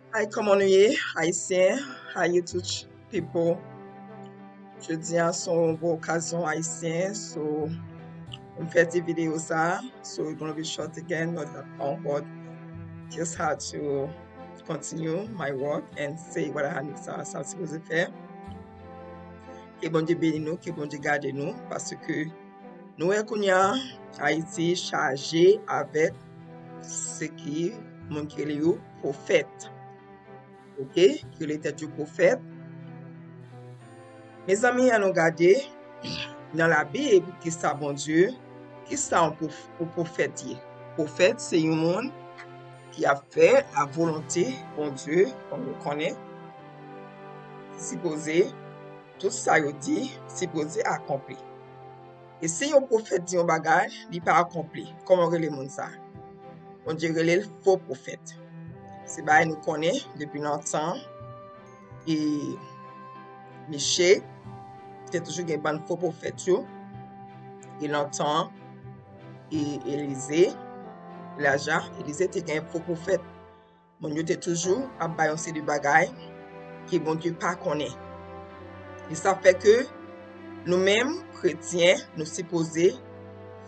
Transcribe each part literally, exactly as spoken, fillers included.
Hi, kòman nou ye, Ayisyen? Hi, YouTube people. Jodi a se yon bon okazyon, Ayisyen. So, m fè ti videyo sa. So, it's gonna be short again, but, um, but just had to continue my work and say what I had, sa, sa m sipoze fè. Ke Bondye beni nou, ke Bondye gade nou, paske nou wè kounye a, Ayiti chaje avèk se ki moun ki rele yo pwofèt. Oke? Ki rele tèt yo pwofèt. Mezanmi, ann nou gade nan Labib kisa Bondye, kisa yon pwof-, yon pwofèt ye. Pwofèt se yon moun ki ap fè la volonte Bondye, kòm nou konnen. Sipoze, tout sa yo di, sipoze akonpli. E si yon pwofèt di yon bagay, li pa akonpli, kòman w rele moun sa? Bondye rele l fo pwofèt. Se bagay nou konnen depi lontan. E Miche te toujou gen bann fo pwofèt yo. E lontan, e Elize, Elaja, Elize te gen fo pwofèt. Moun yo te toujou ap bay yon seri de bagay ke Bondye pa konnen. E sa fè ke nou menm, kretyen, nou sipoze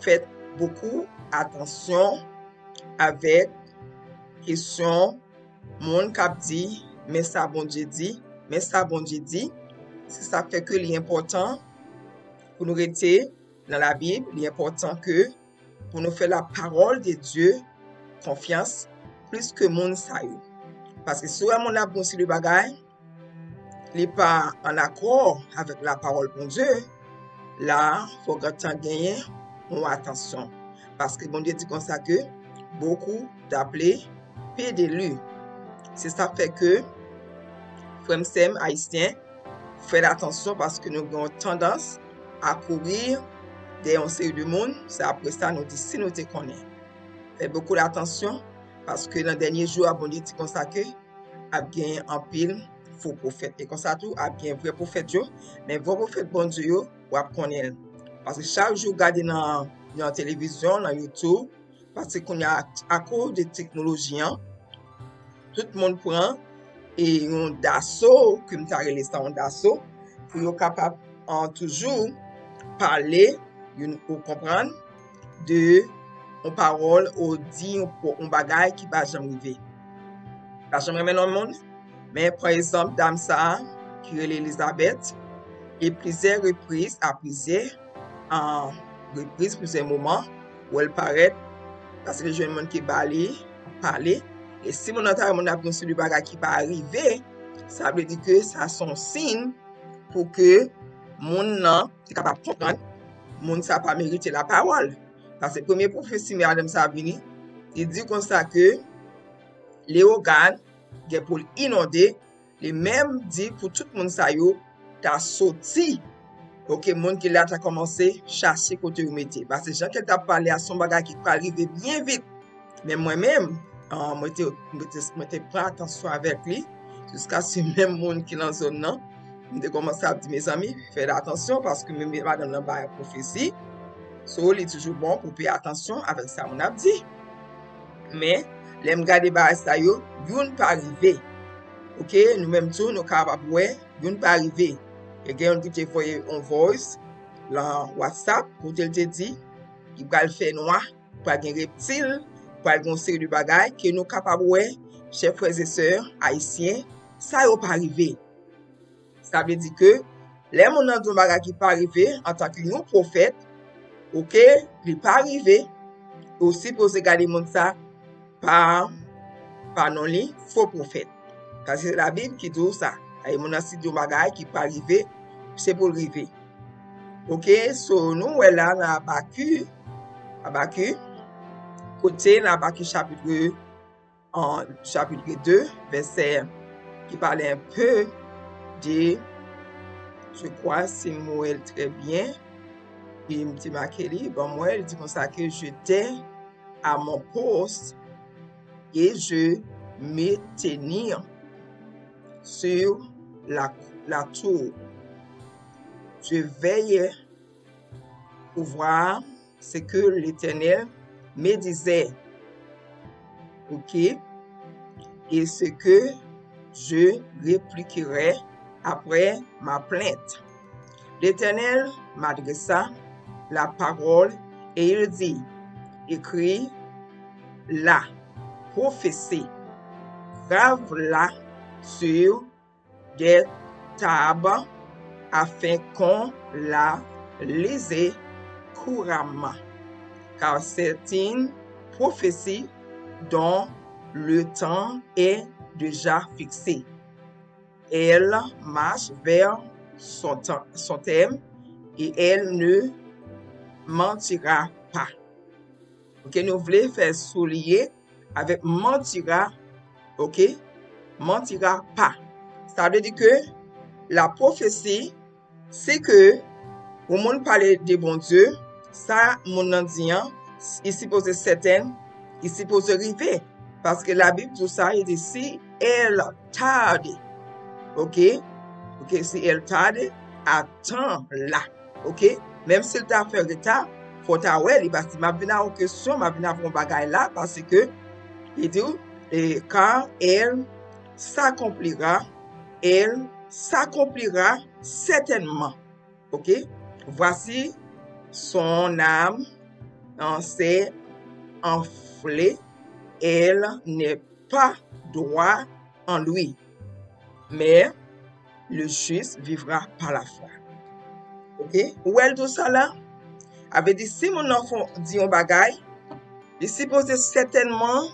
fè bokou atansyon avèk kesyon moun k ap di, men sa Bondye di, men sa Bondye di. Se sa k fè ke li enpòtan pou nou rete nan Labib, li enpòtan ke pou nou fè la parole de Dieu konfyans plis ke moun sa yo. Paske si w wè moun ap di yon seri de bagay, li pa an akò avèk la parole Bondye, la, fò w gentan genyen yon atansyon. Paske Bondye di konsa ke beaucoup d'appelés, peu d'élus. Se sa fè ke, frè m, sè m ayisyen, fè atansyon paske nou gen yon tandans a kouri dèyè yon seri de moun, se apre sa nou di si nou te konnen. Fè bokou atansyon, paske nan dènye jou a, Bondye di konsa ke ap gen anpil fo pwofèt. E konsa tou, ap gen vrè pwofèt yo, men vrè pwofèt Bondye yo, w ap konnen l. Paske chak jou w gade nan, nan televizyon, nan YouTube, paske kounye a, akoz de teknoloji an, tout moun pran e yon daso, ke m ta rele sa yon daso, pou yo kapab, an, toujou pale, youn, ou konprann, de yon pawòl ou di yon po-, yon bagay ki pa janm rive. Pa janm renmen non moun, men pran egzanp dam sa a ki rele Elizabeth, e plizyè repriz, a plizyè, an, repriz, plizyè moman, ou wè l parèt, paske l jwenn moun ki ba li pale. E si moun nan ta wè moun ap di yon seri de bagay ki pa rive, sa vle di ke sa se yon siy pou ke moun nan te kapab konprann moun sa pa merite lapawòl. Paske premye pwofesi madanm sa vini, li di konsa ke Leyogàn gen pou l inonde, li menm di pou tout moun sa yo ta soti. Oke, moun ki la ta kòmanse chache kote yo mete. Paske jan ke l t ap pale a, se yon bagay ki pral rive byen vit. Men mwen menm, ah, mwen te, mwen te, mwen te pran atansyon avèk li, jiskaske menm moun ki nan zòn nan, m te kòmanse ap di, mezanmi, fè atansyon, paske menm madanm nan bay pwofesi, so, li toujou bon pou peye atansyon avèk sa moun ap di. Men, lè m gade bagay sa yo, youn pa rive. Oke, nou menm tou, nou kapab wè, youn pa rive. E gen youn ki te voye yon voice lan WhatsApp, kote l te di, li pral fè nwa, pral gen reptil, pral gen yon seri de bagay ke nou kapab wè, chè frè e sè ayisyen, sa yo pa rive. Sa vle di ke lè moun nan di yon bagay ki pa rive, antanke yon pwofèt, oke, li pa rive, ou sipoze gade moun sa pa, pa non li, fo pwofèt. Paske se Labib ki di w sa. Sa vle di moun nan si di yon bagay ki pa rive, se pou l rive. Oke, so nou wè la nan Abakik, Abakik, kote nan Abakik chapit, an, chapit de, vèsè ki pale un peu de, je crois, si m wè l trè byen, e m te make li, ban m wè, li di konsa ke j'étais à mon poste et je me tenir sur la, la tour. Je veillais pour voir ce que l'Éternel me disait. Ok? Et ce que je répliquerai après ma plainte. L'Éternel m'adressa la parole et il dit, écris la prophétie, grave-la sur des tables afin qu'on la lise couramment, car c'est une prophétie dont le temps est déjà fixé. Elle marche vers son, temps- son terme et elle ne mentira pas. Ok, nou vle fè souliye avèk mentira, ok, mentira pas. Sa vle di ke la pwofesi, si ke yon moun pale de Bondye, sa moun nan di an, li sipoze sèten, li sipoze rive. Paske Labib di sa, li di si elle tarde, ok, ok, si elle tarde, attends-la, ok, menm si l ta fè reta, fò w ta wè li, paske m ap vin avè yon kesyon, m ap vin avè yon bagay la, paske li di w, e, car elle s'accomplira, elle s'accomplira certainement. Ok? Voici son âme, hein, s'est enflée, elle n'est pas droit en lui. Mais le juste vivra par la foi. Ok? Ou wè l di w sa la? A vle di, si moun nan fon, di yon bagay, li sipoze sètènman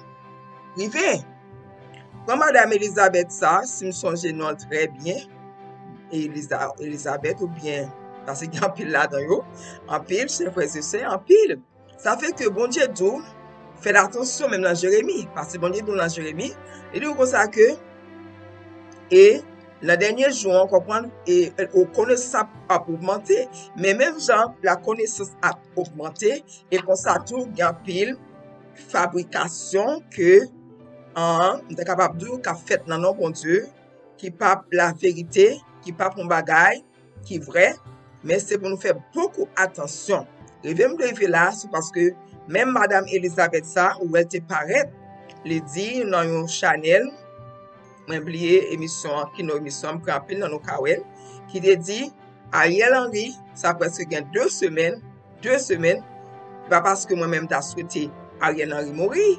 rive. Pran madanm Elizabeth sa, si m sonje non l trè byen, Eliza, Elizabeth oubyen, paske gen anpil ladan yo, anpil, chè frè e sè, anpil. Sa fè ke Bondye di w, fè atansyon menm nan Jeremi, paske Bondye di w nan Jeremi, li di w konsa ke, e nan dènye jou an, konprann, e, e konesans ap, ap ogmante, men menm jan lakonesans ap ogmante, e konsa tou, gen anpil fabrikasyon ke, an, m ta kapab di w, k ap fèt nan non Bondye, ki p ap laverite, ki p ap yon bagay ki vrè, men se pou nou fè bokou atansyon. Rive m rive la, se paske menm madanm Elizabeth sa, ou wè l te parèt, li di nan yon chanèl, mwen bliye emisyon an, ki non emisyon an, m kwè anpil nan nou ka wè l, ki te di, Ariel Henry, sa prèske gen de semèn, de semèn, se pa paske mwen menm ta swete Ariel Henry mouri,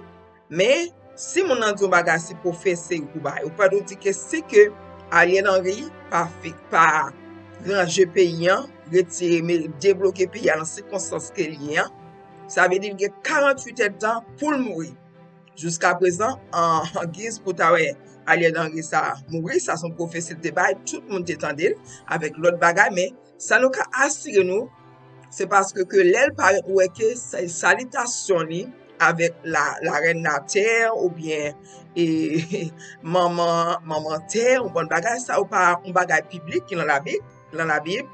men si moun nan di yon bagay, se pwofesi ou bay. Ou pa dwe di ke si ke Ariel Henry pa fi, pa ranje peyi an, retire, me, debloke peyi a nan sikonstans ke l ye an, sa vle di l gen karannwit èdtan pou l mouri. Jiska prezan, an, an giz pou ta wè Ariel Henry sa mouri, sa se yon pwofesi l te bay, tout moun te tande l, avèk lòt bagay, men sa nou ka asire nou, se paske ke lè l parèt, ou wè ke sa, salitasyon li avèk la, la rèn latè, oubyen, e, manman, manman tè, ou konn bagay sa, ou pa, yon bagay piblik ki nan Labib, nan Labib,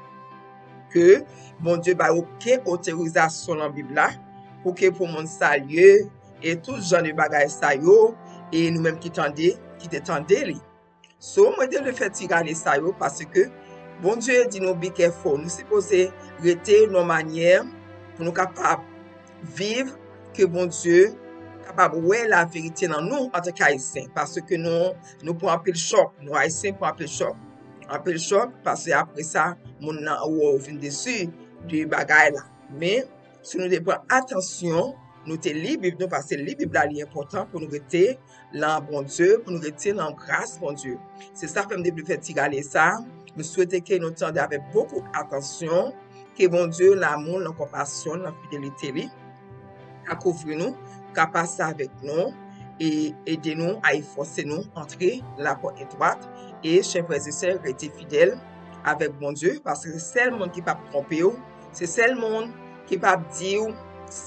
ke Bondye bay okenn otorizasyon nan Bib la, pou ke pou moun salye, e tout jan de bagay sa yo, e nou menm ki tande, ki te tande li. So, mwen te vle fè ti rale sa yo, paske Bondye di nou be careful, nou sipoze rete nan manyè pou nou kapab viv, ke Bondye kapab wè laverite nan nou antanke Ayisyen, paske nou, nou pran anpil chòk, nou Ayisyen pran anpil chòk, anpil chòk, paske apre sa, moun nan wè w vin desi de bagay la. Men, si nou te pran atansyon, nou te li Bib nou, paske li Bib la, li enpòtan pou nou rete nan Bondye, pou nou rete nan gras Bondye. Se sa fè m te vle fè ti rale sa. M swete ke nou tande avèk bokou atansyon, ke Bondye, nan amou l, nan konpasyon l, nan fidelite li, ka kouvri nou, ka pase avèk nou, e ede nou a efòse nou antre lapòt etwat, e chè frè e sè, rete fidèl avèk Bondye, paske se sèl moun ki p ap twonpe w, se sèl moun ki p ap di w,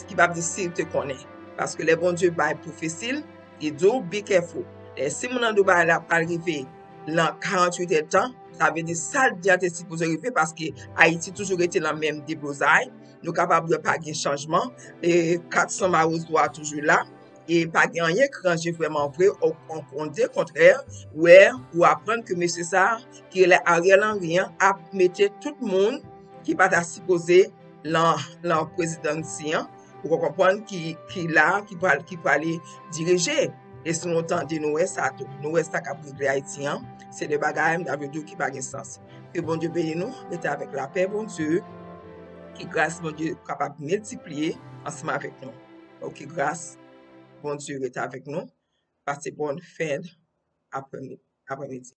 ki p ap di si l te konnen. Paske lè Bondye bay pwofesi l, li di w be careful. Lè si moun nan di w bagay la pral rive nan karannwit èdtan, sa vle di sa l di a te sipoze rive, paske Ayiti toujou rete nan menm deblozay. Nou kapab wè pa gen chanjman, e kat san mawozo a toujou la, e pa gen anyen k ranje vrèman vre, o, o, o de kontrè, wè, ou aprann ke mesye sa, ki rele Ariel Henry an, ap mete tout moun ki pa ta sipoze lan, lan prezidansi an, ou konprann ki, ki la, ki pral, ki prale dirije. E si nou tande, nou wè sa tou. Nou wè sa k ap regle Ayiti an. Se de bagay, m ta vle di w, ki pa gen sans. Ke Bondye beni nou, rete avèk lapè Bondye. Ke gras Bondye kapab miltipliye ansanm avèk nou. Donk, ke gras Bondye rete avèk nou. Pase bòn fen aprèmidi.